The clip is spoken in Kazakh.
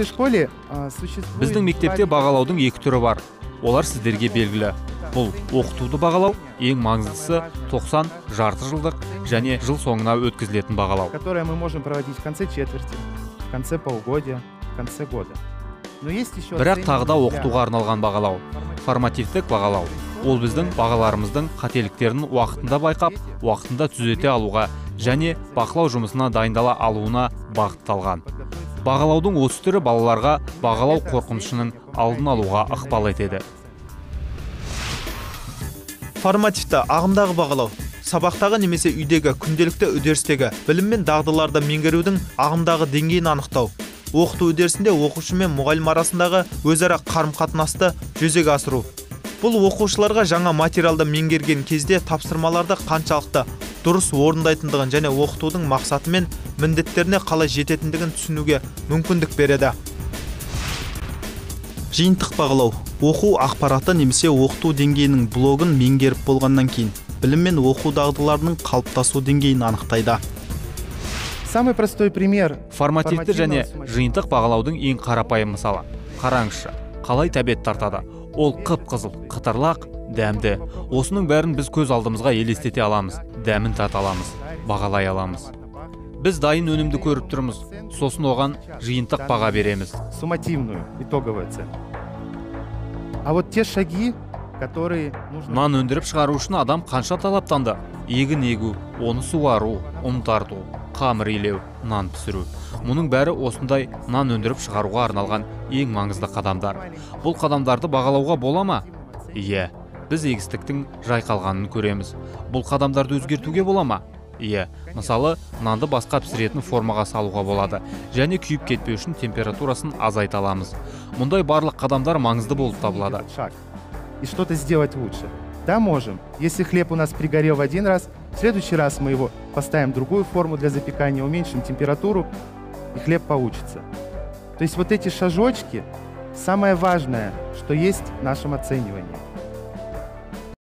нашей школе существует. Біздің мектепте бағалаудың екі түрі бар. Олар сіздерге белгілі. Бұл оқытуды бағалау, ең маңыздысы 90 жарты жылдық және жыл соңына өткізілетін бағалау. Которое мы можем проводить в конце четверти, в конце полугодия, в конце года. Но есть еще Бірақ тағы да оқытуға арналған бағалау, формативтік бағалау. Ол біздің бағаларымыздың қателіктерін уақытында байқап, уақытында түзете алуға және бақылау жұмысына дайындала алуына бағытталған. Бағалаудың осы түрі балаларға бағалау қорқынышының алдын алуға ықпал етеді. Формативті ағымдағы бағалау сабақтағы немесе үйдегі күнделікті үдерістегі білім мен дағдыларды меңгерудің ағымдағы деңгейін анықтау. Оқыту үдерісінде оқушы мен мұғалім арасындағы өзара қарым-қатынасты жүзеге асыру. Бұл оқушыларға жаңа материалды меңгерген кезде тапсырмаларды қаншалықты дұрыс орындайтындығын және оқытудың мақсаты мен міндеттеріне қалай жететіндігін түсінуге мүмкіндік береді. Жиынтық бағалау оқу ақпараты немесе оқыту деңгейінің блогын меңгеріп болғаннан кейін білім мен оқу дағдыларының қалыптасу деңгейін анықтайды. Самый простой пример. Формативті және жиынтық бағалаудың ең қарапайым мысалы. Қараңызшы, қалай тәбет тартады. Ол қып-қызыл, қытырлақ, дәмді. Осының бәрін біз көз алдымызға елестете аламыз, дәмін тата аламыз, бағалай аламыз. Біз дайын өнімді көріп тұрмыз, сосын оған жиынтық баға береміз. Суммативную, итоговую оценку. А вот те шаги, которые нужно. Нан өндіріп шығару үшін адам қанша талаптанды? Егін егу, оны суару, ұн тарту, қамыр илеу, нан пісіру. Мұның бәрі осындай нан өндіріп шығаруға арналған ең маңызды қадамдар. Бұл қадамдарды бағалауға бола ма? Иә, біз егістіктің жайқалғанын көреміз. Бұл қадамдарды өзгертуге бола ма? Иә, мысалы, нанды басқа пісіретін формаға салуға болады және күйіп кетпеу үшін температурасын азайта аламыз. Мұндай барлық қадамдар маңызды болып табылады. Шаг. И что-то сделать лучше. Да, можем. Если хлеб у нас пригорел в один раз, в следующий раз мы его поставим в другую форму для запекания, уменьшим температуру, и хлеб получится. То есть вот эти шажочки самое важное, что есть в нашем оценивании.